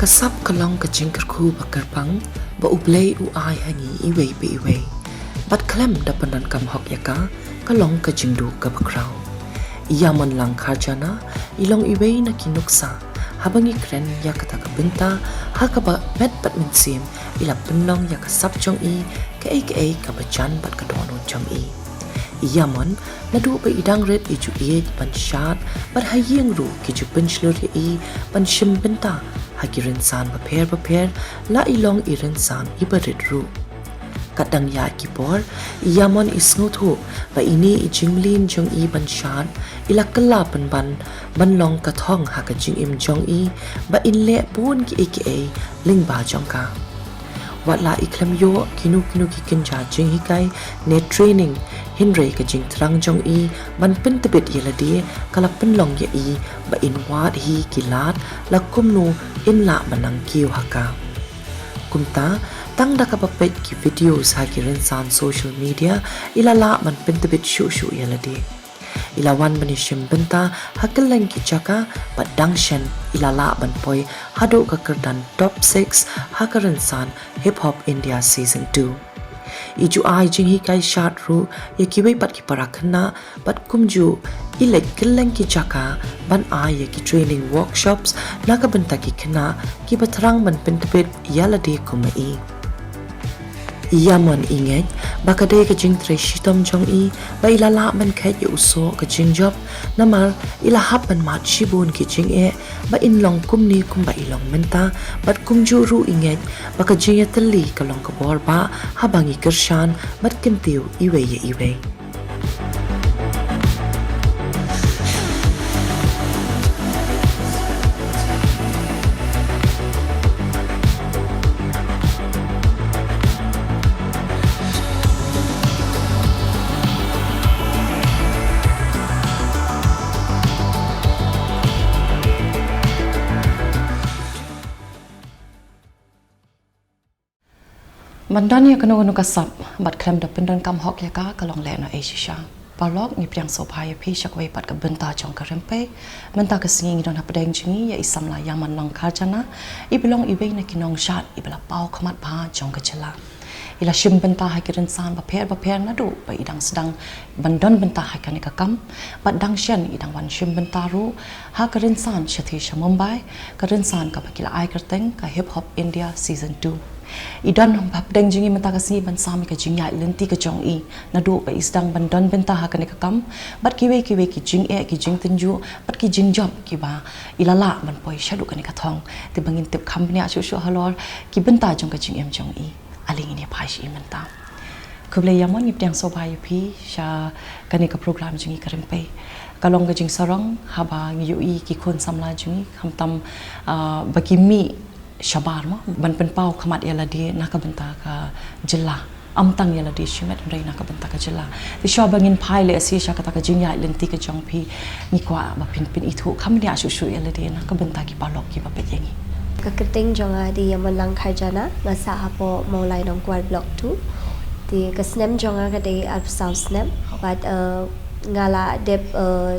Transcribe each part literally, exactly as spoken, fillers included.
Sap ka long ka jingkyrkhu ba kyrpang, ba U Blei u ai ha ngi iwei pa iwei. Bad khlem da pyndonkam hok ïa ka, ka long ka jingduh kaba khraw. I Yamon Langkharjana, i long iwei na ki nuksa, haba ngi kren ïa kata ka bynta, ha kaba met bad mynsiem, i la pynlong ïa ka sap jong i, kaei kaei kaba jan bad ka dohnud jong i. I Yamon, naduh ba i dang rit i ju ïeit ban shad, bad ha ïing ruh ki ju pynshlur ïa i, ban shim bynta, ha ki rynsan bapher bapher, la i long i rynsan iba rit ruh. Katba dang ïaid ki por, i Yamon i sngewthuh, ba ine i jingmlien jong i ban shad, i la kylla pynban, ban long ka thong ha ka jingim jong i, ba in leh bun kiei kiei, lyngba jong ka. Wat la i khlem ïoh, kino kino ki kynja jinghikai, ne training, hynrei ka jingthrang jong i, ban pyntbit ïa lade, ka la pynlong ïa i, ba in wad hi ki lad, la kumno in lah ban nang kiew ha ka. Kumta, tang da kaba peit ki videos ha ki rynsan social media, i la lah ban pyntbit shuh shuh ïa lade. I la wan ban ïashim bynta, ha kylleng ki jaka, bad dang shen, i la lah ban poi, haduh ka kyrdan top six, ha ka rynsan Hip Hop India Season two. I ju ai jinghikai shad ruh, ïa kiwei pat ki para khynnah, bad kumjuh, i leit kylleng ki jaka, ban ai ïa ki training workshops, na ka bynta ki khynnah, kiba thrang ban pyntbit, ïa lade kum ma i. I Yamon i ngeit, ba ka dei ka jingtrei shitom jong i, ba i la lah ban kheit ïa u soh ka jingjop, namar, i la hap ban mad shibun ki jingeh, ba in long kumne kumba i long mynta, bad kumjuh ruh i ngeit, ba ka jingïatylli ka long ka bor bah, haba ngi kyrshan, bad kyntiew iwei ïa iwei. Ban don ïa kano kano ka sap, bad khlem da pyndonkam hok ïa ka, ka long lehnohei shisha. Paralok, ngi pdiang sngewbha ïa phi sha kawei pat ka bynta jong ka Rympei. Mynta ka sngi ngi don hapdeng jong ngi ïa i samla Yamon Langkharjana, iba long iwei na ki nongshad, iba la paw khmat bha jong ka jylla. I la shim bynta ha ki rynsan bapher bapher naduh ba i dang sdang ban don bynta ha kane ka kam. Bad dang shen i dang wan shim bynta ruh ha ka rynsan shathie sha Mumbai, ka rynsan kaba ki la ai kyrteng ka Hip Hop India Season two. I don hapdeng jong ngi mynta ka sngi ban sam ïa ka jingïaid lynti ka jong i, naduh ba i sdang ban don bynta ha kane ka kam, bad kiwei kiwei ki jingeh, ki jingtynjuh, bad ki jingjop kiba i la lah ban poi shaduh kane ka thong. Te ba ngin tip kham bniah shuh shuh halor ki bynta jong ka jingim jong i. Ale ngin ïa phai sha i mynta. Khublei Yamon, ngi pdiang sngewbha ïa phi sha kane ka program jong ngi ka Rympei. Ka long ka jingsarong haba ngi ïohi ki khun samla jong ngi, khamtam, ah, ba ki mih shabar mo, ban pynpaw khmat ïa lade na ka bynta ka jylla. Ym tang ïa lade shimet, hynrei na ka bynta ka jylla. Te shuwa ba ngin phai lehse sha kata ka jingïaid lynti ka jong phi, ngi kwah ba phin pynithuh kham bniah shuh shuh ïa lade na ka bynta ki paralok kiba peit ïa ngi. Ka kyrteng jong nga dei Yamon Langkharjana, nga sah hapoh Mawlai Nongkwar Block two. Te ka snem jong nga ka dei arphew saw snem. Bad, eh, nga la dep, eh,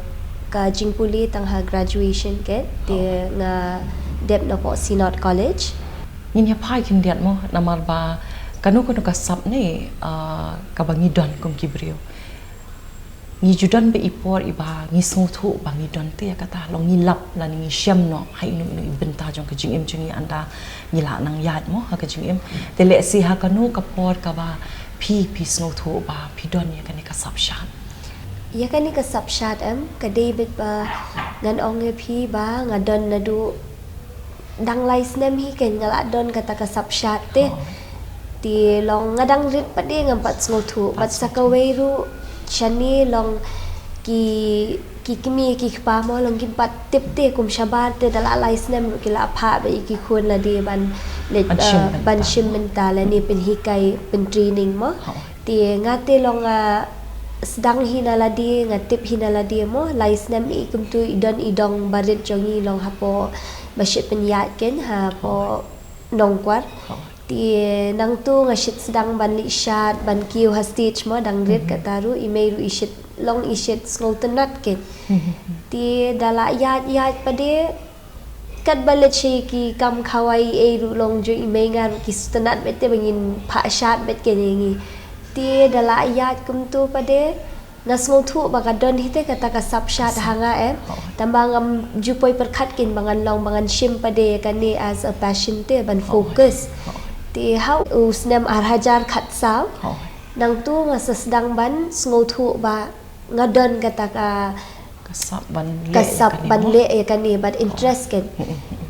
ka jingpule tang ha graduation keiñ, te nga dep napoh Synod College. Ngin ïa phai khyndiat mo, namar ba kano kano ka sap ne, ah, kaba ngi don kum ki briew. Ngi ju don beit i por iba ngi sngewthuh ba ngi don te ïa kata, long ngi lap lane ngi shem noh ha ino ino i bynta jong ka jingim jong ngi, ynda ngi la nang ïaid mo ha ka jingim. Te lehse ha kano ka por kaba phi, phi sngewthuh ba phi don ïa kane ka sap shad? Ïa kane ka sap shad em, ka dei beit ba ngan ong ïa phi ba nga don naduh dang lai snem hi keiñ nga la don kata ka sap shad te. Oh. Te long nga dang rit pat de ngam pat sngewthuh. Pat sngewthuh. Bad sa kawei ruh shane long ki, ki kmie ki kpa mo long kim pat tip te, kum shabar te da la lai snem ruh ki la phah beit ïa ki khun lade ban leit, ban shim, eh, bynta, ban shim bynta lane pynhikai, pyntraining mo. Oh. Te nga te long nga sdang hi na lade, nga tip hi na lade mo, lai snem i kumtu i don i dong barit jong ngi long hapoh ba shit pynïaid keiñ hapoh Nongkwar. Te nangtu nga shit sdang ban leit shad, ban kiew ha stage mo, dang rit kata ruh, i mei ruh i shit, long i shit sngewtynnat keiñ. Te da la ïaid ïaid pat de, Katba leit sha ki kam khawai ei ruh long jong i mei nga ruh ki sngewtynnat beit te ba ngin phah shad beit kane ngi. Te da la ïaid kumto pat de nga sngewthuh ba ka don hi te kata ka sap shad ha nga em. Tangba ngam ju poi pyrkhat keiñ ba ngan long ba ngan shim pat de kane as a passion te ban focus. Te ha u snem ar hajar khatsaw nangtu nga sa sdang ban sngewthuh ba nga don kata ka Ka sap ban ka leh sap kane ban mo. leh ïa kane bad interest keiñ.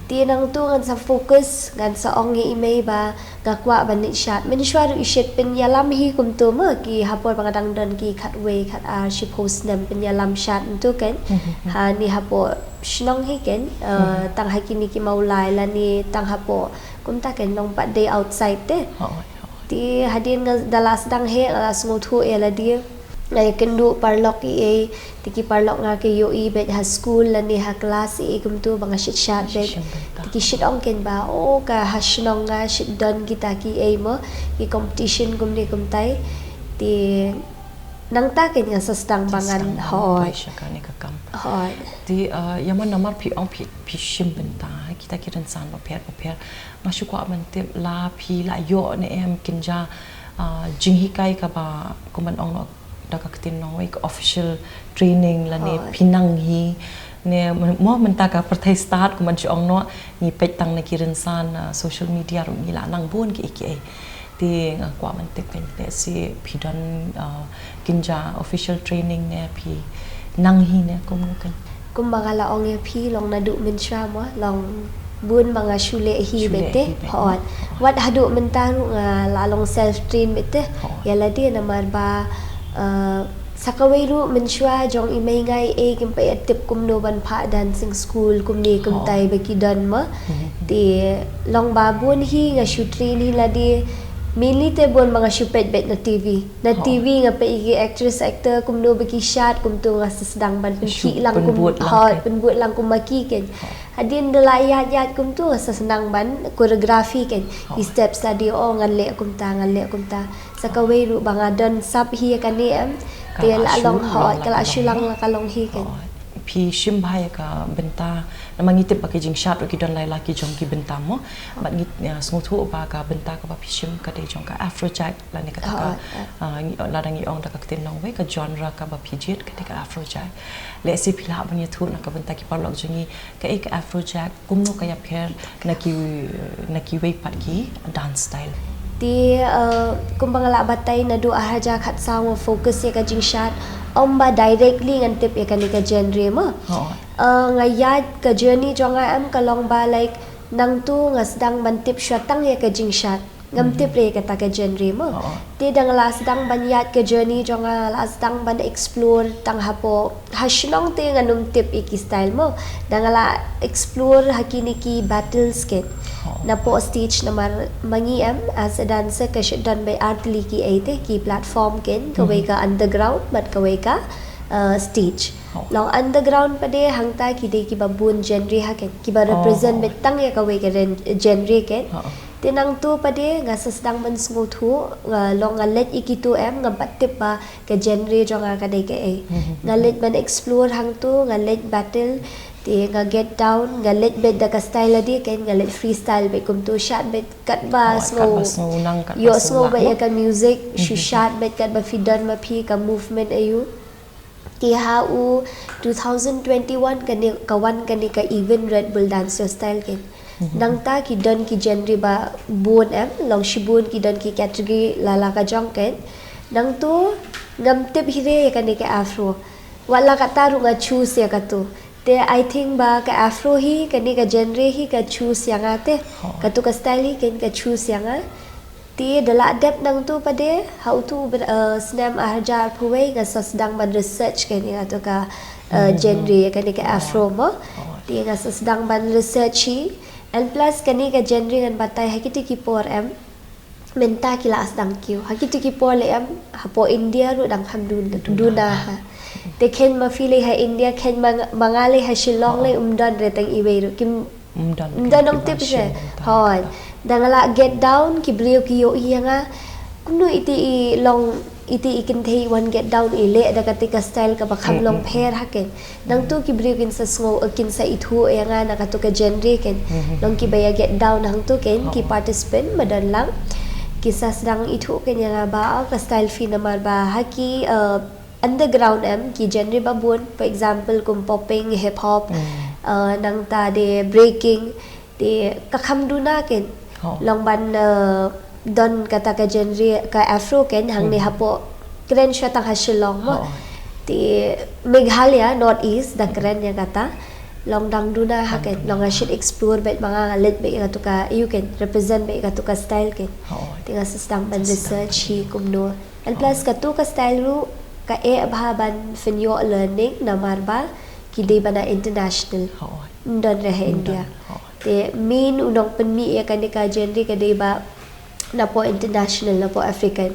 Te nangtu ngan sa focus ngan sa ong ïa i mei ba nga kwah ban leit shad. Mynshuwa ruh i shait pynïalam hi kumto mo ki ha por ba nga dang don ki khatwei khatar shiphew snem pynïalam shad kumto keiñ. Hani hapoh shnong hi keiñ, eh, tang ha kine ki mawlai lane tang hapoh kumta keiñ long pat dei outside te. Hooid, hooid. Te hadien nga da la sdang heh nga la sngewthuh ïa lade. Nga ïakynduh paralok ei ei te ki paralok nga ki ïohi beit ha skul lane ha klas ei ei kumto ba nga shit shad beit. Shim bynta. Te ki shit ong keiñ ba o ka ha shnong nga shit don kita ki ei mo ki competition kumne kumtai. Te nangta keiñ nga sa sdang ba ngan hooid. Sha kane ka kam. Hooid. Te uh, ïa man namar phi ong phi phi shim bynta kita ki rynsan bapher bapher. Nga shu kwah ban tip la phi la ïoh ne em kynja uh, jinghikai kaba kumban ong noh da ka ktien nongwei ka official training lane phi nang hi ne mo mynta ka pyrthei stad kumban shu ong noh ngi peit tang na ki rynsan uh, social media ruh ngi la nang bun ki ei ki ei. Te nga kwah ban tip keiñ te si phi don uh, kynja official training ne phi nang hi ne kumno keiñ. Kumba nga la ong ïa phi long naduh mynshuwa mo long bun ba nga shu leh hi beit te. Hooid. Wat haduh mynta ruh nga la long self train beit te. Ïa lade namar ba uh, sa kawei ruh mynshuwa jong i mei nga ei ei kim pat ïa tip kumno ban phah dancing school kumne kumtai ba ki don mo. Te long ba bun hi nga shu train hi lade. Mainly te bun ba nga shu peit beit na T V. Na T V nga peit ïa ki actress actor kumno ba ki shad kumto nga sa sdang ban pynkhih lang kum hooid pynbud lang kum ma ki keiñ. Hadien da la ïaid ïaid kumto nga sa sdang ban choreography keiñ. Ki steps lade o ngan leh kumta ngan leh kumta. Sa kawei ruh ba nga don sap hi ïa kane em. Te la long hooid ka la shu lang la ka long hi keiñ. Phi shim bha ïa ka bynta namar ngi tip ba ki jingshad ruh ki don lai la ki jong ki bynta mo. Bad ngi uh, sngewthuh ba ka bynta kaba phi shim ka dei jong ka Afrojack lane kata ka uh, ngi- lada ngi ong da ka ktien nongwei ka genre kaba phi jied ka dei ka Afrojack. Lehse phi lah ban ïathuh na ka bynta ki paralok jong ngi kaei ka Afrojack kumno ka ïapher na ki na kiwei pat ki dance style. Te uh, kumba nga la batai naduh ar hajar khatsaw nga focus ïa ka jingshad. Ym ba directly ngan tip ïa kane ka genre mo. Uh, nga ïaid ka journey jong nga em ka long ba like nangtu nga sdang ban tip shuwa tang ïa ka jingshad. Ngam tip re kata ka genre mo. Te da nga la sdang ban ïaid ka journey jong nga la sdang ban explore tang hapoh ha shnong te ngan ym tip ïa ki style mo. Da nga la explore ha kine ki battles keiñ. Napoh stage namar ma ngi em as a dancer ka shait don beit ar tylli ki ei te ki platform keiñ kawei ka underground bad kawei ka uh, stage. Long underground pat de hangta ki dei kiba bun genre ha keiñ kiba represent beit tang ïa kawei ka genre keiñ. Te nangtu pat de nga sa sdang ban sngewthuh nga long nga leit ïa kitu em ngam pat tip ba ka genre jong nga ka dei kaei. Nga leit ban explore hangtu nga leit battle te nga get down nga leit beit da ka style lade keiñ nga leit freestyle beit kumtu shad beit katba sngew ïohsngew beit ïa ka music shu shad beit katba phi don ma phi ka movement aïu. Te ha u two thousand twenty-one kane ka wan kane ka event Red Bull Dance Your Style keiñ. Nangta ki don ki genre ba bun em long shibun ki don ki category la la ka jong keiñ. Nangtu ngam tip hi re ïa kane ka afro. Wat la katta ruh nga choose ïa katu. Te I think ba ka afro hi kane ka genre hi ka choose ïa nga te. Katu ka style hi keiñ ka choose ïa nga. Te da la dep nangtu pat de ha utu u snem ar hajar arphew wei nga sa sdang ban research kane katu ka genre kane ka afro mo. Te nga sa sdang ban research hi and plus kane ka genre ngan batai ha kitu ki por em mynta ki la sdang kiew ha kitu ki por lei em hapoh India ruh dang kham duna ha. Te khein ma phi lei ha India khein ma nga lei ha Shillong lei um don re tang iwei ruh kim Mda nong tip se. Hoi. Da nga la get down ki briew ki ïohi ïa nga. Kumno iti i long iti i kynthei i wan get down i leh da kata ka style kaba kham long pher ha ken. Nangtu ki briew kin sa sngew, kin sa ithuh ïa nga na katu ka genre ken. Long kiba ïa get down hangtu ken, ki participant ba don lang ki sa sdang ithuh ken ïa nga ba, oh, ka style phi namar ba ha ki, uh, underground em ki genre ba bun, for example kum popping, hip hop, uh, nangta de breaking, te ka kham duna ken. Long ban, uh, don kata ka genre ka afro ken hangne hapoh, kren shuwa tang ha Shillong mo. Te Meghalaya North East da kren ïa kata. Long dang duna ha ken, long nga shit explore bad ba nga leit bad ïa katu ka, ïa ken, represent bad ïa katu ka style ken. Te nga sa sdang ban research hi kumno. And plus katu ka style ruh ka eh bha ban pynïoh learning namar ba ki dei ba na international. Ym don re ha India. Te main u nongpynmih ïa kane ka genre ka dei ba napoh international, napoh African.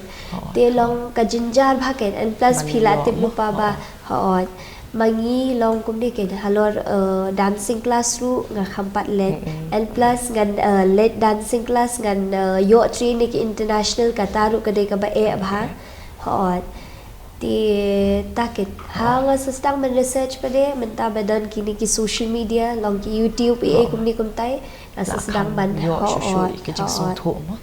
Te long ka jynjar bha ken, and plus phi lah tip lypa ba, hooid, ma ngi long kumne ken, halor, uh, dancing class ruh nga kham pat leit. And plus ngan, uh, leit dancing class ngan, uh, ïoh train ïa ki international, kata ruh ka dei kaba eh bha. Hooid. Te ta ken, ha nga sa sdang ban research pat de, mynta ba don kine ki social media, long ki YouTube, ïa kumne kumtai, nga sa sdang ban ïoh shuh shuh ïa ka jingsngewthuh mo.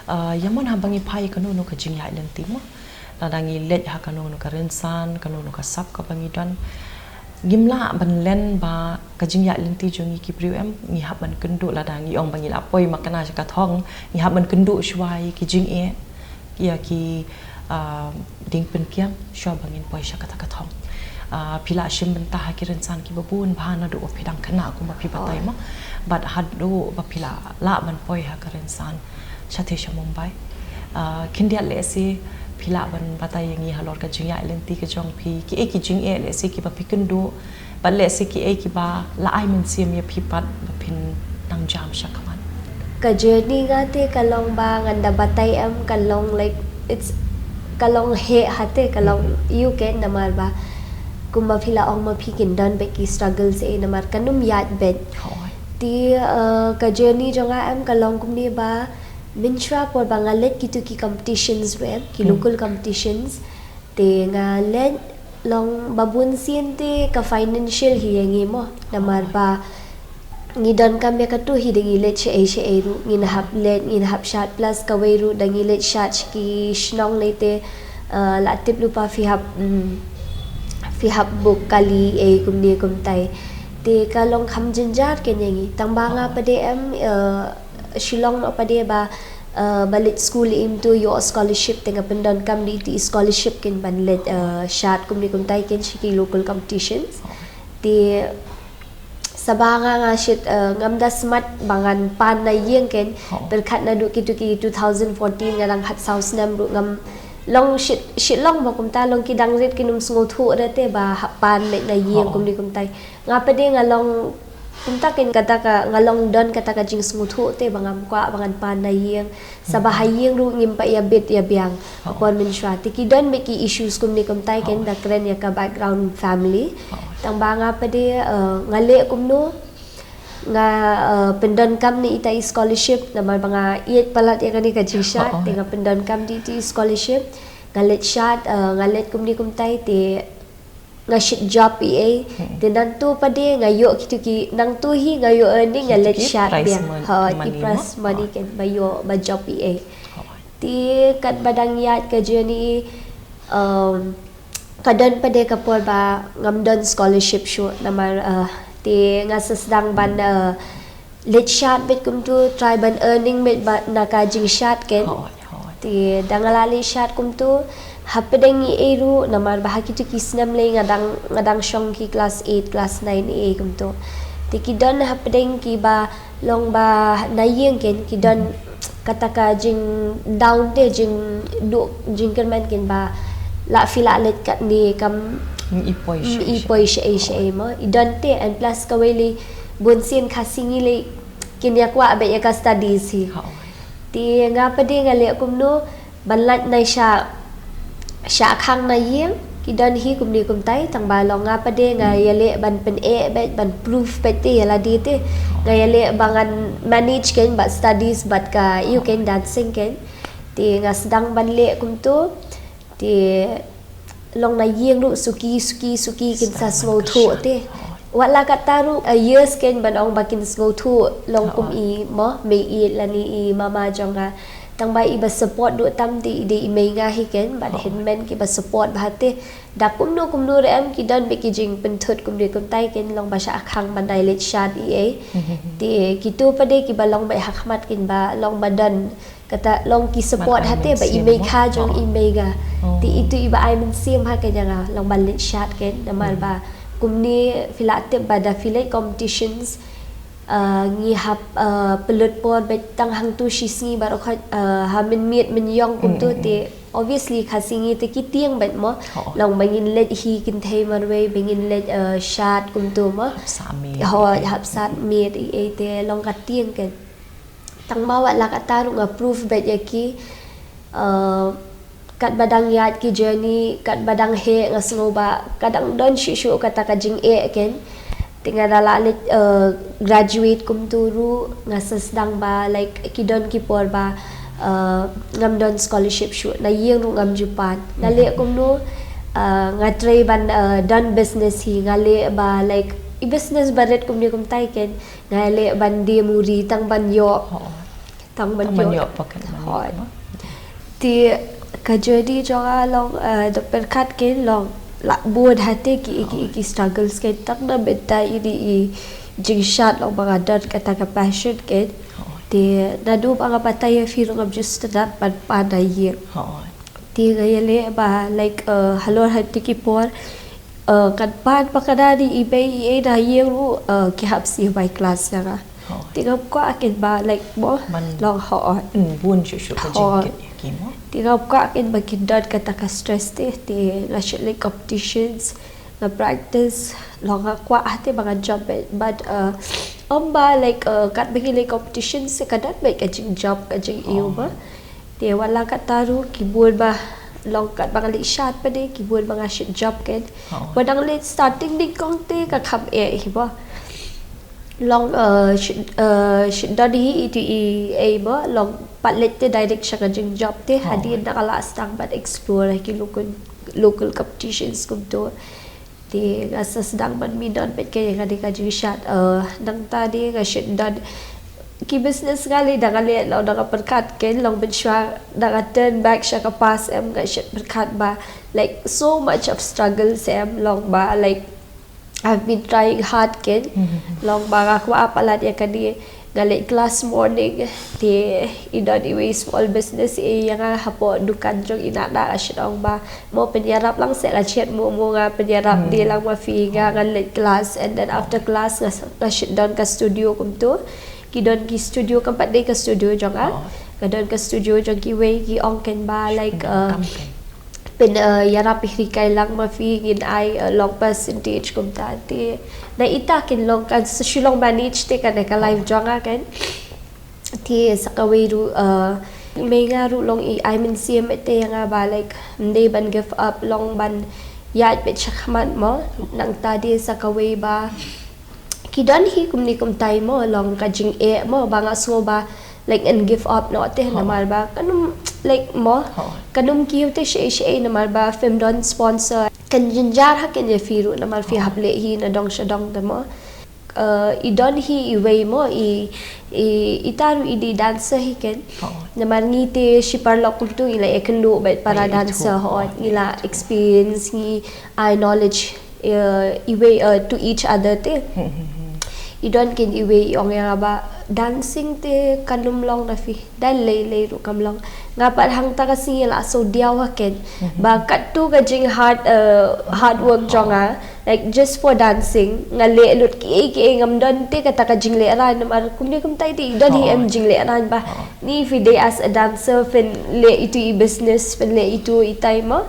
Ah, ïa mon haba ngi phai kano kano ka jingïaid lynti mo, lada ngi leit ha kano kano ka rynsan, kano kano ka sap kaba ngi don, ngim lah ban len ba ka jingïaid lynti jong ngi ki briew em, ngi hap ban kynduh, lada ngi ong ba ngi la poi makna sha ka thong, ngi hap ban kynduh shuwa ïa ki jingeh, ïa ki, ah, diengpyngkiang shuwa ba ngin poi sha kata ka thong. Ah, phi lah shim bynta ha ki rynsan kiba bun bha naduh ba phi dang khynnah kumba phi batai mo, bad haduh ba phi lah, lah ban poi ha ka rynsan shatei sha Mumbai. Ah, khyndiat lehse phi lah ban batai ïa ngi halor ka jingïaid lynti ka jong phi, kiei ki jingeh lehse kiba phi kynduh, bad lehse kiei kiba la ai mynsiem ïa phi pat ba phin nang jam shakhmat. Ka journey nga te ka long ba ngan da batai em, ka long like, it's, ka long heh ha te, ka long, ïa ken, namar ba kumba phi la ong mo, phi kin don bad ki struggles eh, namar kan ym ïaid bad. Te, uh, ka journey jong nga em ka long kumne ba, mynshuwa por ba nga leit kitu ki competitions ruh em, ki local competitions. Te nga leit, long ba bun sien te ka financial hi ïa ngi mo, namar ba ngi donkam ïa katu hi da ngi leit shaei shaei ruh, ngin hap leit, ngin hap shad, plus kawei ruh da ngi leit shad sha ki shnong lei te, uh, la tip lypa phi hap, mm, phi hap book kali ei kumne kumtai. Te ka long kham jynjar ken ïa ngi. Tang ba nga pat de em, uh, Shillong noh pat de ba, uh, ba leit skul im tu ïoh scholarship, te nga pyndonkam da iti i scholarship ken ban leit, uh, shad kumne kumtai ken sha ki local competitions. Te sa ba nga nga shit, uh, ngam da smat ba ngan pan na ïing ken, pyrkhat naduh kitu ki two thousand fourteen, nga dang khatsaw snem ruh, ngam long shit, shit long ba kumta, long ki dang rit kin ym sngewthuh re te ba hap pan leit na ïing kumne kumtai. Nga pat de nga long kumta ken, kata ka, nga long don kata ka jingsngewthuh te ba ngam kwah ba ngan pan na ïing. Sa ba ha ïing ruh ngim pat ïa bit ïa biang. Por mynshuwa te ki don bad ki issues kumne kumtai ken, da kren ïa ka background family. Tang ba nga pat de, uh, nga leh kumno, nga, uh, pyndonkam na ita i scholarship, namar ba nga ïeit palat ïa kane ka jingshad, te nga pyndonkam da ita i scholarship. Nga leit shad, uh, nga leit kumne kumtai te nga shit job ei ei. Te nangtu pat de nga ïoh kitu ki, nangtu hi nga ïoh earning, nga leit shad biang. Ha, i prize money ken ba ïoh ba job ei ei. Te katba dang ïaid ka journey, um, ka don pat de ka por ba ngam don scholarship shuh, namar, uh, te nga sa sdang ban, uh, leit shad bad kumtu, try ban earning bad ba na ka jingshad ken. Te da nga la leit shad kumtu, hapdeng ei ei ruh, namar ba ha kitu ki snem lei nga dang, nga dang shong ki class eight, class nine ei ei kumtu. Te ki don hapdeng kiba long ba na ïing ken, ki don kata ka jingdown te, jingduk, jingkyrmen ken ba la phi la leit katne kam i poi shaei shaei mo. I don te, and plus kawei lei bun sien Khasi ngi lei kin ïa kwah bad ïa ka studies hi. Te nga pat de nga leh kumno, ban lait nai sha, sha khang na ïing, ki don hi kumne kumtai, tang ba long nga pat de nga ïa leh ban pyneh bad ban prove bad te ïa lade te. Nga ïa leh ba ngan manage ken bad studies bad ka ïa ken dancing ken. Te nga sdang ban leh kumtu. Te long na ïing ruh suki suki suki kin sa sngewthuh te. Wat la katta ruh, a years kein ban ong ba kin sngewthuh long kum i mo mei i lane i mama jong nga. Tang ba i ba support ruh tam te i dei i mei nga hi kein, bad hynmen ki ba support bha te. Da kumno kumno re em ki don bad ki jingpynthut kumne kumtai kein long ba shah khang ban dei leit shad i ei. Te kitu pat de ki ba long bad ha khmat kein ba long ba don kata long ki support ha te ba i mei kha jong i mei nga. Te itu i ba ai mynsiem ha kein jong nga long ba leit shad kein namar ba kumne phi la tip ba da phi leit competitions, uh, ngi hap, uh, pynlut por bad tang hangtu shi sngi baroh khoit, uh, ha mynmiet mynïong kumtu te obviously Khasi ngi te ki tieng bad mo. Long ba ngin leit hi kynthei marwei ba ngin leit, uh, shad kumtu mo. Hap sah miet i ei te long ka tieng kein. Tang ba wat la katta ruh nga prove bad ïa ki, uh, kat ba dang ïaid ki journey kat ba dang heh nga sngew ba ka dang don shuh shuh kata ka jingeh kein. Te nga da la leit, uh, graduate kumtu ruh nga sa sdang ba like ki don ki por ba, uh, ngam don scholarship shuh na ïing ruh ngam ju pan. Nga leh kumno, uh, nga trei ban, uh, don business hi nga leh ba like i business ba rit kumne kumtai kein. Nga leh ban die muri tang ban ïoh. Tang ban ïoh. Te ka journey jong nga long, uh, da pyrkhat kein long la bun ha te ki ki ki struggles kein tang na mynta i dei i jingshad long ba nga don kata ka passion kein. Te naduh ba nga batai ïa phi ruh ngam ju stad ban pan na ïing. Te nga ïaleh ba like, uh, halor ha te ki por, uh, kan pan ba ka da dei i mei i ei na ïing ruh, uh, ki hap siew bai klas ïa nga. Te ngam kwah kein ba like mo long hooid. Bun shuh shuh ka jingkit ïa ki mo. Te ngam kwah kein ba kin don kata ka stress te te nga shait leit competitions. Nga practice long nga kwah ha te ba nga jump bad, uh, ym ba like, uh, kat ba ngi leit competitions ka don bad ka jingjump ka jingiew ba. Te wat la katta ruh ki bun ba long kat ba nga leit shad pat de ki bun ba nga shait jump kein. Ba dang leit starting nyngkong te ka kham eh hi ba. Long, uh, shait, uh, shait don hi itu i ei ba long pat leit te direct sha ka jingjump te hadien da ka la sdang ban explore ha ki local local competitions kumtu. Te nga sa sdang ban mih don bad ka ïa nga dei ka jingshad, uh, nangta de nga shait don ki business nga leh da nga leh long da nga pyrkhat kein long mynshuwa da nga turn back sha ka past em nga shait pyrkhat ba like so much of struggles em long ba like I've been trying hard kein long ba nga kwah palat ïa kane. Nga leit klas morning te i don iwei small business i ïa nga hapoh dukan jong i nada nga shait ong ba mo pynïarap lang se nga shait mo mo nga pynïarap de lang ma phi nga nga leit klas and then after class nga nga shait don ka studio kumtu. Ki don ki studio kam pat dei ka studio jong nga. Nga don ka studio jong kiwei ki ong kein ba like, uh, pyn, uh, ïarap hi kai lang ma phi ngin ai, uh, long percentage kumta te. Na ita kein long kan sa shu long manage te kan ka life jong nga kein. Te sa kawei ruh, uh, mei nga ruh long i ai mynsiem te ïa nga ba like ym dei ban give up long ban ïaid bad shakhmat mo nangta de sa kawei ba ki don hi kumne kumtai mo long ka jingeh mo ba nga sngew ba like and give up noh te namar ba kan ym like mo kan ym kiew te shei shei namar ba phim don sponsor kan jynjar ha kein ïa phi ruh namar phi hap leh hi na dong sha dong te mo. Uh, i don hi iwei mo i, i ita ruh i dei dancer hi kein. Namar ngi te shi paralok kumtu ngi la ïakynduh bad para dancer hooid ngi la experience ngi ai knowledge, uh, iwei, uh, to each other te. I don kein iwei i ong ïa nga ba dancing te kan ym long na phi. Da lei lei ruh kam long. Nga pat hangta ka sngi la shu diaw ha kein ba katto ka jing hard, uh, hard work jong nga like just for dancing nga leh lut kiei kiei ngam don te kata ka jinglehrain namar kumne kumtai te i don hi em jinglehrain ba ni phi dei as a dancer phin leh itu i business phin leh itu itai mo.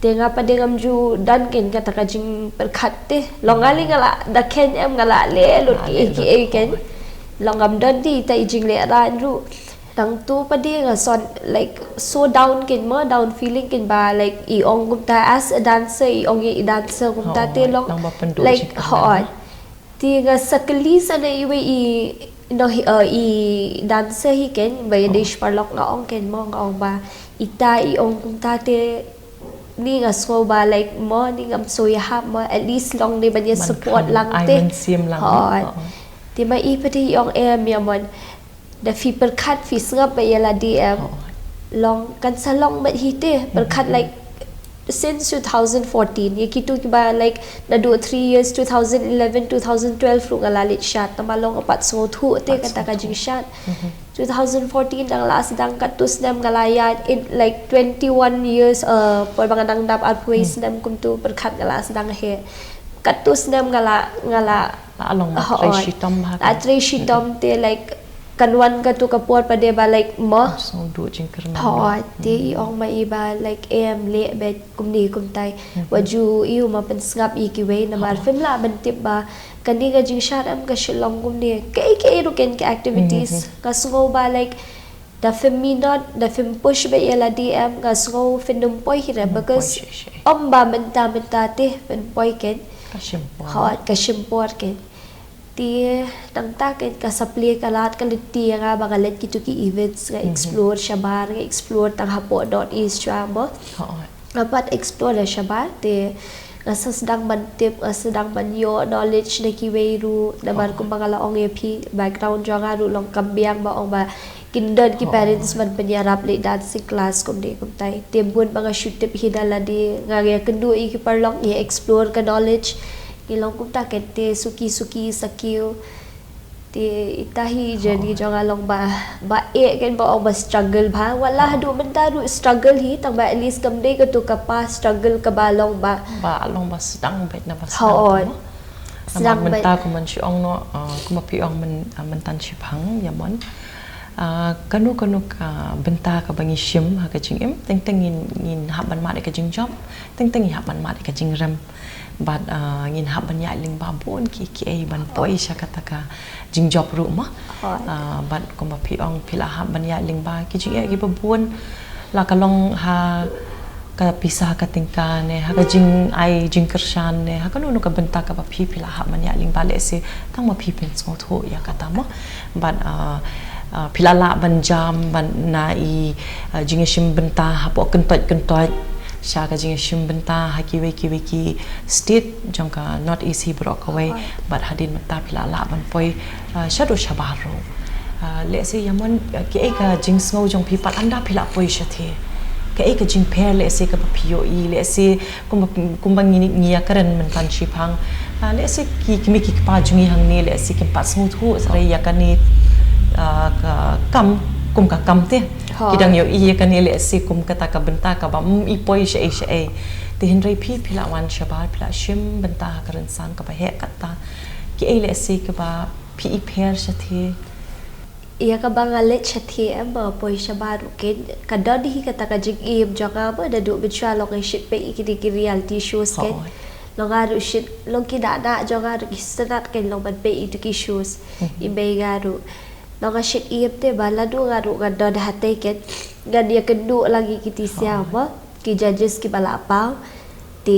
Te nga pat de ngam ju don kein kata ka jingpyrkhat te long nga leh nga la da kein em nga la leh lut kiei kiei kein long ngam don te ita i jinglehrain ruh. Nangtu pat de nga son like so down kein mo down feeling kein ba like i ong kumta as a dancer i ong i dancer kumta te long like hooid. Te nga sa kylli sa na iwei i no hi, uh, i dancer hi kein ba ïa dei shi paralok nga ong kein mo nga ong ba ita i ong kumta te Ni nga sngew ba, like, mo, ni ngam sngew ïahap mo, at least long ni ban ïa support lang te. Ai mynsiem lang. Hooid. Te ma i pat i ong em ïa mon. Da phi pyrkhat phi sngap ba ïa lade em. Long kan sa long bad hi te. Pyrkhat, like, since two thousand fourteen, ïa kitu kiba, like, naduh three years, two thousand eleven, two thousand twelve ruh nga la leit shad, tang ba long pat sngewthuh te kata ka jingshad. Two thousand fourteen dang la sdang, katto snem nga la ïaid, in, like, twenty-one years, uh, por ba nga dang dap arphew snem kumtu, pyrkhat nga la sdang hi. Katto snem nga la, nga la, la long ba trei shitom ha, la trei shitom te, like, kan wan katu ka por pat de ba, like, mo. Sngewduk jingkyrmen. Hooid, te i ong ma i ba, like, em leh beit kumne kumtai. Wat ju ïoh ma pynsngap ïa kiwei namar phim lah ban tip ba kane ka jingshad em ka shu long kumne. Kaei kaei ruh ken ki activities. Nga sngew ba, like, da phim minot, da phim push beit ïa lade em, nga sngew phin nym poi hi re, because ym ba mynta mynta te phin poi ken. Ka shim por. Hooid, ka shim por ken. Te nangta ken ka sa plie ka lad ka lynti ïa nga ba nga leit kitu ki events, nga explore shabar, nga explore tang hapoh North East shuwa mo. Nga pat explore da shabar, te nga sa sdang ban tip, nga sa sdang ban ïoh knowledge na kiwei ruh, namar kumba nga la ong ïa phi, background jong nga ruh long kam biang ba ong ba kin don ki parents ban pynïarap leh dancing class kumne kumtai. Te bun ba nga shu tip hi da lade, nga ïakynduh ïa ki paralok, ïa explore ka knowledge. Ngi long kumta ken te suki suki sa kiew. Te ita hi journey jong nga long ba, ba eh ken ba ong ba struggle ba. Wat la haduh mynta ruh struggle hi, tang ba at least kam dei katu ka pa struggle kaba long ba. Ba long ba sdang beit na ba sdang. Hooid. Namar mynta kumba shu ong noh, uh, kumba phi ong myn, uh, mynta shiphang ïa mon. Uh, kano kano ka bynta kaba ngi shim ha ka jingim, teng teng ngin, ngin hap ban mad ïa ka jingjop, teng teng ngin hap ban mad ïa ka jingrem. Bad, uh, ngin hap ban ïaid lyngba bun ki, kiei ban poi sha kata ka jingjop ruh mo. Hooid. Uh, bad kumba phi ong phi la hap ban ïaid lyngba ki jingeh kiba bun, la ka long ha ka pisa ka tyngka ne, ha ka jingai jingkyrshan ne, ha kano kano ka bynta kaba phi phi la hap ban ïaid lyngba, lehse tang ma phi phin sngewthuh ïa kata mo. Bad, uh, uh, phi la lah ban jam ban na i, uh, jingïashim bynta hapoh kyntoit kyntoit sha ka jingïashim bynta ha kiwei kiwei ki state jong ka North East hi baroh kawei. Bad hadien mynta phi la lah ban poi, uh, shaduh shabar ruh. Uh, lehse ïa mon, uh, kaei ka jingsngew jong phi pat ynda phi la poi shathie? Kaei ka jingpher lehse kaba phi ïohi, lehse kumba, kumba ngi, ngi ïakren mynta shiphang. Uh, lehse ki kmie ki kpa jong ngi hangne lehse kim pat sngewthuh shuh ïa kane, uh, ka kam, kum ka kam te. Ki dang ïohi ïa kane lehse kum kata ka bynta kaba, mm, i poi shaei shaei. Te hynrei phi phi la wan shabar, phi la shim bynta ha ka rynsan kaba heh kata. Kiei lehse kaba phi i pher shathie? Ïa kaba nga leit shathie em, uh, poi shabar ruh ken, ka don hi kata ka jingim jong nga mo, naduh mynshuwa long nga shait peit ïa kine ki reality shows ken. Long nga ruh shait, long ki dak dak jong nga ruh ki sngewtynnat ken long ban peit ïa kito ki shows. I mei nga ruh. Long nga shait im te ba lano nga ruh ngan don hatei ken, ngan ïakynduh lang ïa ki ti siang mo, ki judges kiba la paw. Te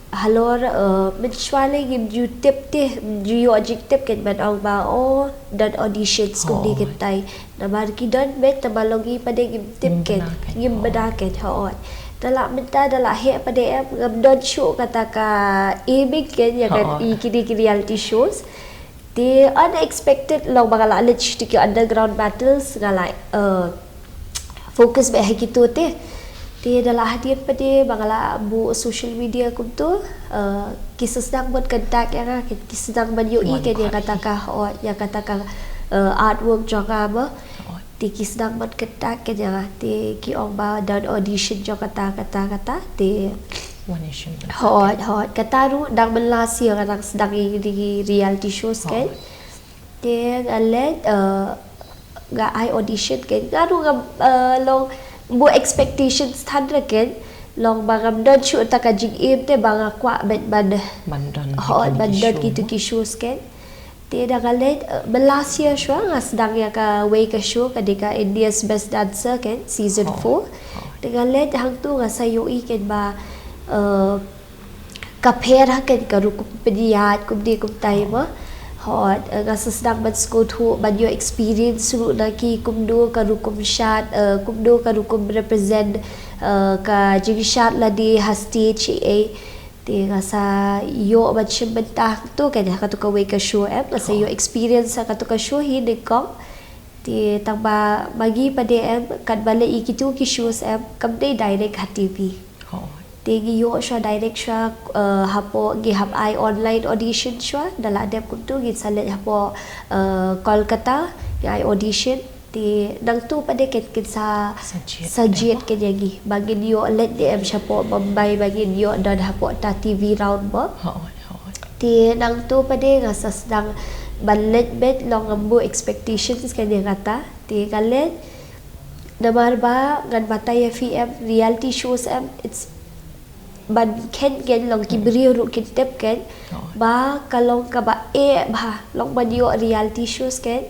halor, uh, mynshuwa lei ngim ju tip te, ngim ju ïoh jingtip ken ban ong ba, oh, don auditions kumne kumtai. Namar ki don beit, tangba long ngi pat de ngim tip ken, ngim bna ken, hooid. Da lah mynta, da lah heh pat de em, ngam don shuh kata ka aiming ken ïa ka, ïa kine ki reality shows. Te unexpected long ba nga la leit sha kito ki underground battles, nga la, uh, focus beit ha kito te. Te da la hadien pat de ba nga la buh social media kumto, uh, ki sdang ban contact ïa nga, ki sdang ban ïohi ken ïa kata ka, oh, ïa kata ka, uh, artwork jong nga mo. Te ki sdang ban contact ken ïa nga, te ki ong ba don audition jong kata kata kata, te One Nation. Hooid, hooid. Kata ruh dang mynta last year nga dang sdang ïa ki reality shows ken. Te nga leit, eh, nga ai audition ken. Nga ruh ngam, eh, long buh expectations than re ken. Long ba ngam don shuh ta ka jingim te ba nga kwah ban, ban, hooid, ban don kito ki shows ken. Te da nga leit, eh, mynta last year shuwa nga sdang ïa kawei ka show, ka dei ka India's Best Dancer ken, season four. Te nga leit hangto nga sa ïohi ken ba, eh, ka pher ha ken ka rukom pynïaid kumne kumtai mo. Hooid, eh, nga sa sdang ban sngewthuh, ban ïoh experience ruh na ki kumno ka rukom shad, eh, kumno ka rukom represent, Uh, ka jingshad lade ha stage ei. Te nga sa ïoh ban shim bynta hangto, kane ha kato kawei ka show em. Nga sa ïoh experience ha kato ka show hi nyngkong. Te tang ba ma ngi pat de em, katba leh ïa kito ki shows em, kam dei direct ha T V. Te ngi ïoh shuwa direct shuwa, uh, hapoh ngi hap ai online audition shuwa, da la dep kumto ngin sa leit hapoh, uh, Kolkata, ngi ai audition. Te nangto pat de kin, kin sa, sa jied, sa jied ken ïa ngi. Ba ngin ïoh leit ne em shapoh Mumbai, ba ngin ïoh don hapoh ta T V round mo. Te nangto pat de nga sa sdang ban leit beit, long ngam buh expectations ken ïa kata. Te nga leit, namar ba ngan batai ïa phi em, reality shows em, it's ban kheiñ ken, long ki briew ruh kin tip ken ba ka long kaba eh bha, long ban ïoh reality shows ken.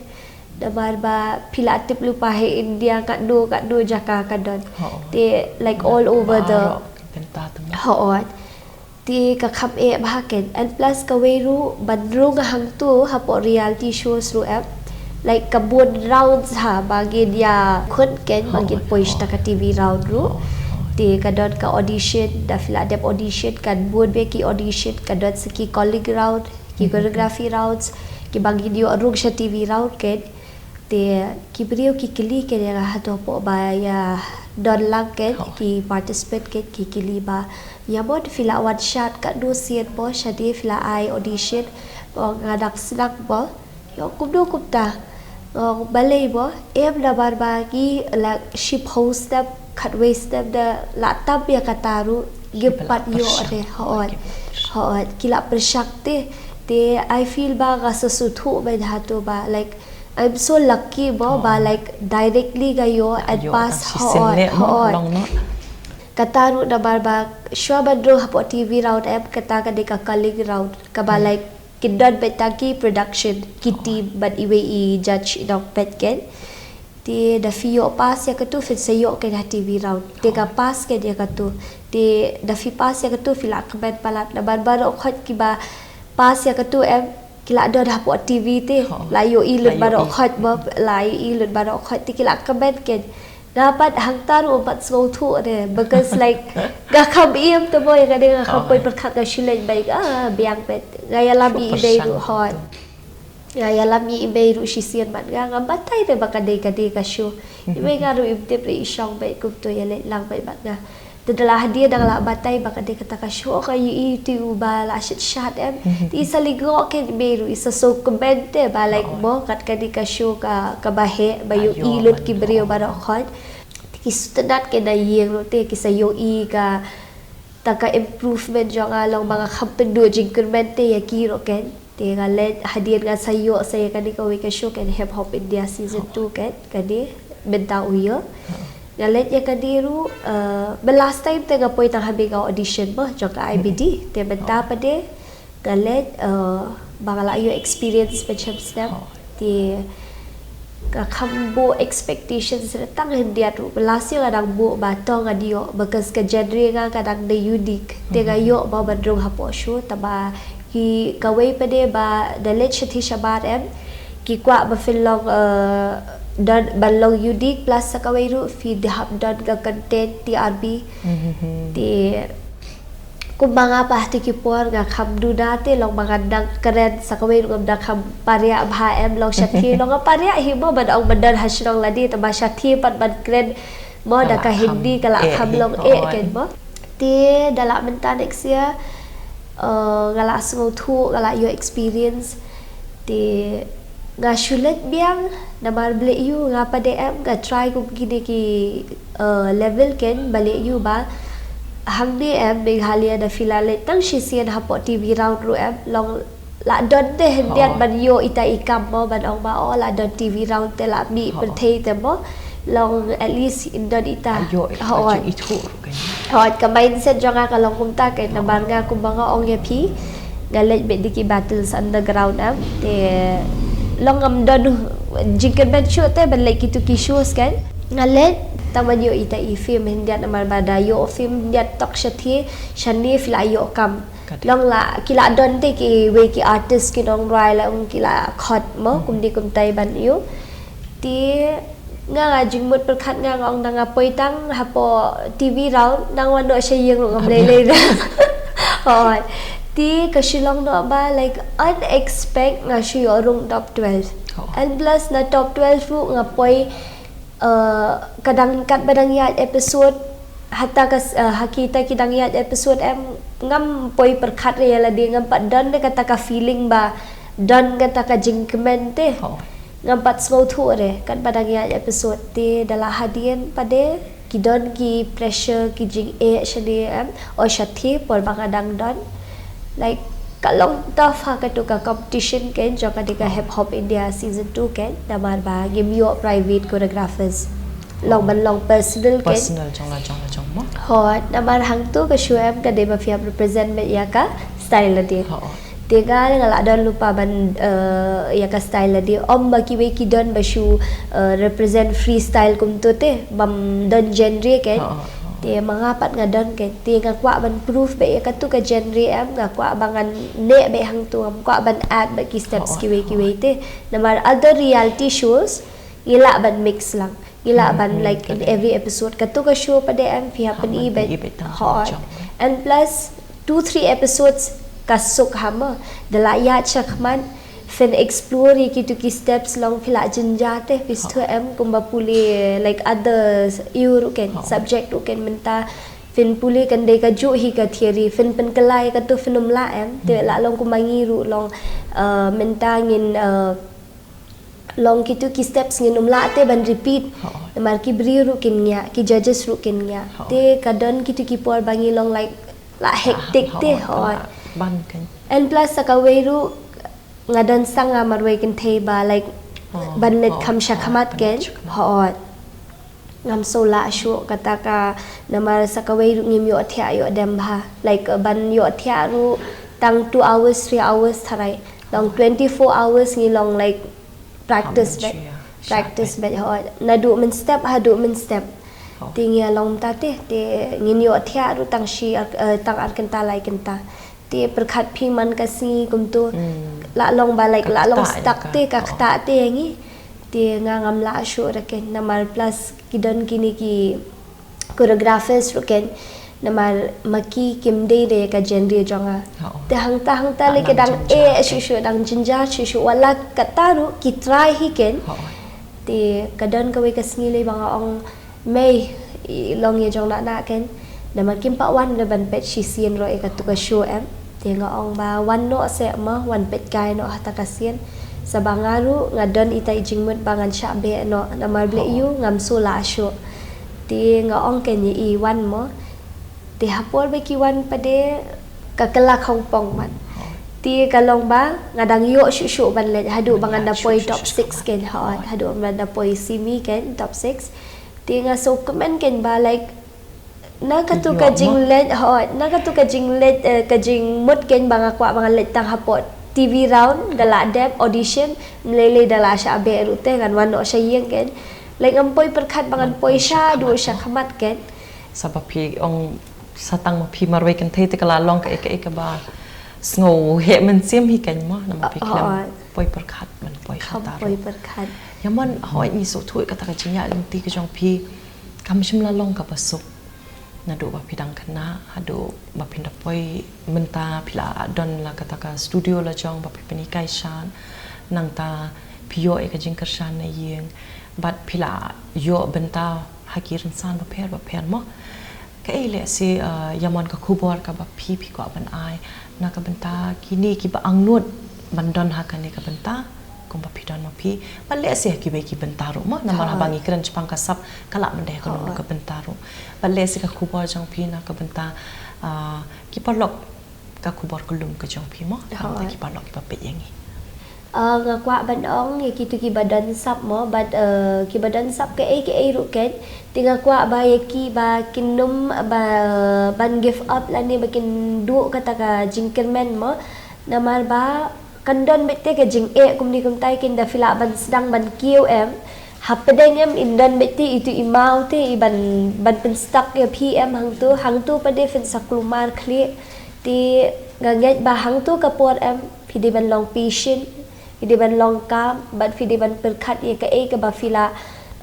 Namar ba phi la tip lypa ha India katno katno jaka ka don. Te, like, all over the, hooid. Te ka kham eh bha ken. And plus kawei ruh ban rung hangto hapoh reality shows ruh em, like, ka bun rounds ha ba ngin ïa khun ken, ba ngin poi sha ta ka T V round ruh. Te ka don ka audition, da phi la dep audition, kan bun bha ki audition, ka don sa ki calling round, ki choreography rounds, kiba ngin ïoh rung sha T V round ken. Te ki briew ki kylli ken ïa nga hato hapoh ba ïa don lang ken, ki participant ken ki kylli ba, ïa mo, phi la wan shad katno sien mo shane, phi la ai audition? Nga dang sdang mo. Ïoh kumno kumta? Balei mo? Em, namar ba ngi la shiphew step, khatwei step da la tam ïa kata ruh ngim pat ïoh re. Hooid. Hooid, ki la pyrshang te. Te I feel ba nga sa sngewthuh bha hato ba, like, I'm so lucky mo ba, like, directly nga ïoh and pass. Hooid, hooid. Kata ruh namar ba shuwa ban rung hapoh T V round em, kata ka dei ka calling round, kaba, like, kin don beit tang ki production, ki team bad iwei i judge i nongpeit ken. Te da phi ïoh pass ïa kato, phin sa ïoh ken ha T V round. Te nga pass ken ïa kato. Te da phi pass ïa kato, phi la kmen palat, namar baroh khoit kiba pass ïa kato em, ki la don hapoh T V te, la ïohi lut baroh khoit mo, la ïohi lut baroh khoit te ki la kmen ken. Nga pat hangta ruh ym pat sngewthuh re, because, like, nga kham im te mo ïa kane, nga kham poi pyrkhat, nga shu leit beit, ah, biang beit. Nga ïalam ïa i mei ruh, hooid. Nga ïalam ïa i mei ruh shisien bad nga, ngam batai re ba ka dei, ka dei ka show. I mei nga ruh im tip re, i shong beit kumto, ïaleit lang beit bad nga. Te da la hadien da nga la batai ba ka dei kata ka show, ka ïohi te uba la shet shat em. Te i sa lyngngoh ken i mei ruh, i sa sngewkmen te ba, like, mo, kat kane ka show ka, kaba heh, ba ïohi lut ki briew baroh khoit. Te ki sngewtynnat ken na ïing ruh te ki sa ïohi kata ka improvement jong nga, long ba nga kham pynduh jingkyrmen te ïa ki ruh ken. Te nga leit hadien nga sa ïoh sa ïa kane kawei ka show ken, Hip Hop India season two ken, kane mynta u ïoh. Nga leit ïa kane ruh, eh, ba last time te nga poi tang ha bynta ka audition mo jong ka I B D. Te mynta pat de nga leit, eh, ba nga la ïoh experience mynshem snem. Te nga kham buh expectations re tang hyndiat ruh. Last year nga dang buh ba to ngan ïoh, because ka genre nga ka dang dei unique. Te nga ïoh ba ban rung hapoh show, tangba hi kawei pat de ba da leit shathie shabar em, ki kwah ba phin long, eh, don ban long unique, plus sa kawei ruh phi dei hap don ka content T R B. Te kumba nga pat ha ki por nga kham duna te, long ba nga dang kren, sa kawei ruh ngam dang kham pariah bha em, long shathie long nga pariah hi mo ban ong ban don ha shnong lade, tangba shathie pat ban kren mo da ka Hindi ka la kham long eh ken mo. Te da la mynta next year, eh, nga la sngewthuh, nga la ïoh experience. Te nga shu leit biang, namar balei ïoh nga pat de em, nga try kum kine ki, eh, level ken, balei ïoh ba hangne em Meghalaya da phi la leit tang shisien hapoh T V round ruh em, long la don te hyndiat ban ïoh ita i kam mo, ban ong ba, oh, la don T V round te, la mih pyrthei te mo, long at least in don ita. Hooid. Hooid, ka mindset jong nga ka long kumta ken, namar nga kumba nga ong ïa phi, nga leit beit da ki battles underground em. Te long ngam don jingkyrmen shuh te ban leit kito ki shows ken. Nga leit tang ban ïoh ita i fame hyndiat, namar ba da ïoh fame hyndiat tok shathie, shane phi la ïoh kam. Long la, ki la don te kiwei ki artist ki nongrwai la ong ki la khot mo, kumne kumtai ban ïoh. Te Nga nga jingmut pyrkhat nga nga ong da nga poi tang hapoh T V round, nang wan noh sha ïing ruh ngam lei lei da. Hooid. Te ka shu long noh ba, like, unexpect nga shu ïoh rung top twelve. Oh. And plus na top twelve ruh nga poi, uh, ka dang katba dang ïaid episode, hata ka s- uh, ha kita ki dang ïaid episode em, ngam poi pyrkhat re ïa lade, ngam pat don re kata ka feeling ba don kata ka jingkmen te. Oh. Ngam pat sngewthuh re katba dang ïaid episode te, da la hadien pat de ki don ki pressure, ki jingeh shane em, o shathie por ba nga dang don. Like, ka long tough ha katu ka competition ken jong kane ka Hip Hop India season two ken, namar ba ngim ïoh private choreographers. Long ban long personal ken. Personal jong la jong la jong mo. Hooid, namar hangtu ka shu em ka dei ba phi hap represent beit ïa ka style lade. Hooid. Te nga nga la don lypa ban, uh, ïa ka style lade. Ym ba kiwei ki don ba shu, uh, represent freestyle kumtu te, bym don genre ken. Hooid, hooid. Te ma nga pat nga don ken. Te nga kwah ban prove beit ïa katu ka genre em, nga kwah ba ngan neh beit hangtu, ngam kwah ban add beit ki steps Hooid, kiwei kiwei te. Namar other reality shows ngi lah ban mix lang. Ngi lah ban, like, in every episode katu ka show pat de em phi hap ban pyni beit. Hooid. And plus two three episodes ka suk ha mo. Da la ïaid shakhmat phin explore ïa kitu ki steps, long phi la jynjar te, phi sngewthuh em kumba pule, like, other ïa ruh ken, subject ruh ken, mynta phin pule kan dei kajuh hi ka theory, phin pynkylla ïa katu phin ym lah em. Te la long kumba ngi ruh long, uh, mynta ngin, uh, long kitu ki steps ngin ym lah te ban repeat. Namar ki briew ruh kin ngiah, ki judges ruh kin ngiah. Te ka don kitu ki por ba ngi long, like, la hectic te, hooid. Ban ken. And plus sa kawei ruh nga don sa nga marwei kynthei ba, like, ban leit kham shakhmat ken. Hooid. Ngam shu lah shuh kata ka, namar sa kawei ruh ngim ïohthiah ïoh dem bha. Like, ban ïohthiah ruh tang two hours, three hours tharai. Long twenty-four hours ngi long, like, practice beit. Practice beit, hooid. Naduh mynstep haduh mynstep. Te ngi long mynta te, te ngin ïohthiah ruh tang shi, uh, tang ar kynta lai kynta. Te pyrkhat phi man ka sngi kumtu. La long ba, like, la long stuck te, ka ktah te ïa ngi. Te nga ngam lah shuh re ken, namar plus ki don kine ki choreographers ruh ken, namar ma ki kim dei re ka genre jong nga. Te hangta hangta le ki dang eh shuh shuh, dang jynjar shuh shuh, wat la kata ruh ki try hi ken. Te ka don kawei ka sngi le ba nga ong, mei, long ïa jong na na ken. Namar kim pat wan re ban peit shisien ruh ïa katu ka show em. Te nga ong ba wan noh seh ma, wan peit kai noh hata ka sien. Sa ba nga ruh nga don ita i jingmut ba ngan shah beh noh, namar balei ïoh ngam shu lah shuh. Te nga ong ken ïa i wan mo. Te ha por ba ki wan pat de ka kylla khongpong wan. Te ka long ba nga dang ïoh shuh shuh ban leit haduh ba ngan da poi top six ken, hooid, haduh ba ngan da poi semi ken, top six. Te nga shu kmen ken ba, like, na katu ka jingleit, hooid, na katu ka jingleit, eh, ka jingmut ken ba nga kwah ba ngan leit tang hapoh T V round, da la dep audition, ym lei lei da la shah beh ruh te ngan wan noh sha ïing ken. Like, ngam poi pyrkhat ba ngan poi shaduh shakhmat ken. Sa ba phi ong sa tang ma phi marwei kynthei te ka la long kaei kaei kaba sngewheh mynsiem hi ken mo, namar phi khlem poi pyrkhat ban poi shaduh. Poi pyrkhat. Ïa mon, hooid, ngi sngewthuh kata ka jingïaid lynti ka jong phi kam shym la long kaba suk. Naduh ba phi dang khynnah haduh ba phin da poi mynta, phi la don la kata ka studio la jong ba phi pynhikai shan. Nangta phi ïoh ïa ka jingkyrshan na ïing bad phi la ïoh bynta ha ki rynsan bapher bapher mo. Kaei lehse, uh, ïa mon ka khubor kaba phi phi kwah ban ai na ka bynta kine kiba angnud ban don ha kane ka bynta kumba phi don ma phi, bad lehse ha kiwei ki bynta ruh mo, namar haba ngi kren shaphang ka sap ka lah ban dei ha kano kano ka bynta ruh. Bad lehse ka khubor jong phi na ka bynta, ah, ki paralok, ka khubor ka lum ka jong phi mo, na ka bynta ki paralok kiba peit ïa ngi. Ah, nga kwah ban ong ïa kito kiba don sap mo, bad, eh, kiba don sap kaei kaei ruh ken, te nga kwah ba ïa ki ba kin nym ba, ban give up lane ba kin duh kata ka jingkyrmen mo, namar ba kan don beit te ka jingeh kumne kumtai, kin da phi lah ban sdang ban kiew em. Hapdeng em in don beit te itu i maw te i ban, ban pynstuck ïa phi em hangto, hangto pat de phin sa kulmar khlieh. Te nga ngeit ba hangto ka por em phi dei ban long patient, phi dei ban long calm, bad phi dei ban pyrkhat ïa kaei kaba phi la,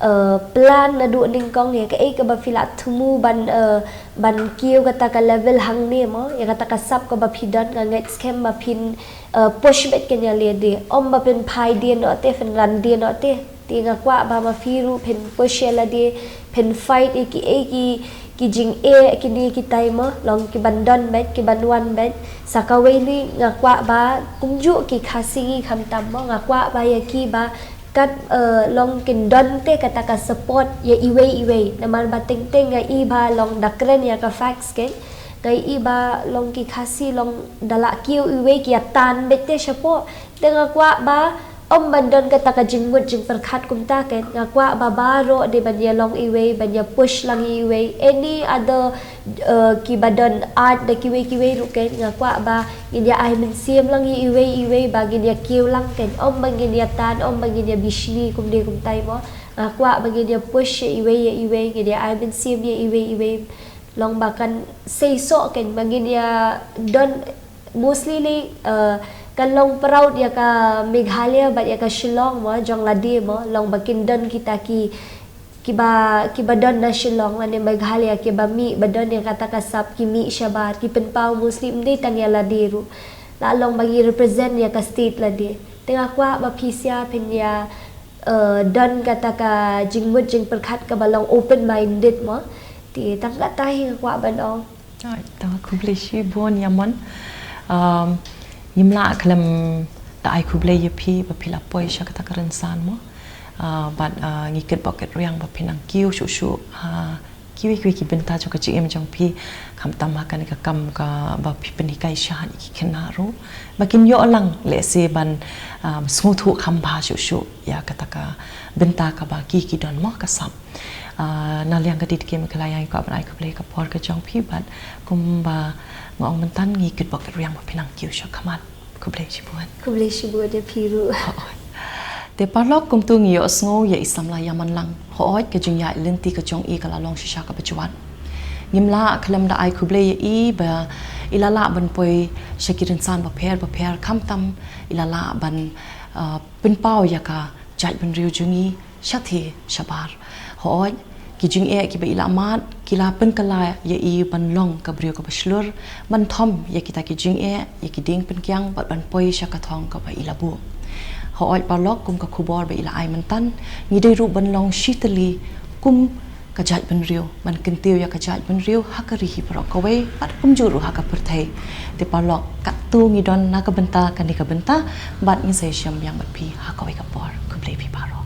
uh, plan naduh nyngkong ïa kaei kaba phi la thmu ban, uh, ban kiew kata ka level hangne mo, ïa kata ka sap kaba phi don, nga ngeit skhem ba phin, uh, push beit kein ïa lade, ym ba phin phai dien noh te, phin ran dien noh te. Te nga kwah ba ma phi ruh phin push ïa lade, phin fight ïa kiei ki, ki jingeh kine kitai mo, long ki ban don beit, ki ban wan beit. Sa kawei lei nga kwah ba kumjuh ki Khasi ngi khamtam mo, nga kwah ba ïa ki ba kat, eh, long kin don te kata ka support ïa iwei ïa iwei. Namar ba teng teng nga i ba long da kren ïa ka facts kein, nga i ba long ki Khasi long da la kiew iwei ki ïa tan beit te shapoh. Te nga kwah ba ym ban don kata ka jingmut jingpyrkhat kumta kein, nga kwah ba baroh dei ban ïa long iwei, ban ïa push lang iwei. Any other, eh, kiba don art da kiwei kiwei ruh kein, nga kwah ba ngin ïa ai mynsiem lang iwei iwei ba ngin ïa kiew lang kein, ym ba ngin ïa tan, ym ba ngin ïa bishni kumdei kumtai mo. Nga kwah ba ngin ïa push ïa iwei ïa iwei, ngin ïa ai mynsiem ïa iwei iwei. Long ba kan seisoh kein ba ngin ïa don mostly lei, eh, kan long proud ïa ka Meghalaya bad ïa ka Shillong mo, jong lade mo, long ba kin don kita ki, kiba, kiba don na Shillong lane Meghalaya, kiba mih ba don ïa kata ka sap, ki mih shabar, ki pynpaw mostly ym dei tang ïa lade ruh. La long ba ngi represent ïa ka state lade. Te nga kwah ba phi sha phin ïa, eh, don kata ka jingmut jingpyrkhat kaba long open minded mo. Te tang kata hi nga kwah ban ong. Ai, tang khublei shibun ïa mon. Um, ngim lah khlem da ai khublei ïa phi ba phi la poi sha kata ka rynsan mo. Uh, bad, uh, ngi kitbok kitrwiang ba phi nang kiew shuh shuh ha kiwei kiwei ki bynta jong ka jingim jong phi, khamtam ha kane ka kam kaba phi pynhikai shad ïa ki khynnah ruh ba kin ïoh lang lehse ban, um, sngewthuh kham bha shuh shuh ïa kata ka bynta kaba ki, ki don mo, ka sap. Ah, na liang ka D D K Meghalaya ngi kwah ban ai khublei ka por ka jong phi bad kumba nga ong mynta ngi kitbok kitrwiang ba phi nang kiew sha khmat. Khublei shibun. Khublei shibun ïa phi ruh. Hooid. Te paralok, kumta ngi ïohsngew ïa i samla ïaman lang. Hooid, ka jingïaid lynti ka jong i ka la long shisha kaba jwat. Ngim lah khlem da ai khublei ïa i ba i la lah ban poi sha ki rynsan bapher bapher, khamtam i la lah ban, ah, pynpaw ïa ka jaitbynriew jong i shathie shabar. Hooid, ki jingeh kiba i la mad ki la pynkylla ïa i ban long ka briew kaba shlur, ban thom ïa kita ki jingeh, ïa ki dieng pynkiang bad ban poi sha ka thong kaba i la buh. Hooid paralok, kum ka khubor ba i la ai mynta, ngi dei ruh ban long shitylli kum ka jaitbynriew, ban kyntiew ïa ka jaitbynriew ha ka ri hi baroh kawei bad kumjuh ruh ha ka pyrthei. Te paralok, katto ngi don na ka bynta kane ka bynta bad ngin sa ïashem biang bad phi ha kawei ka por. Khublei phi baroh.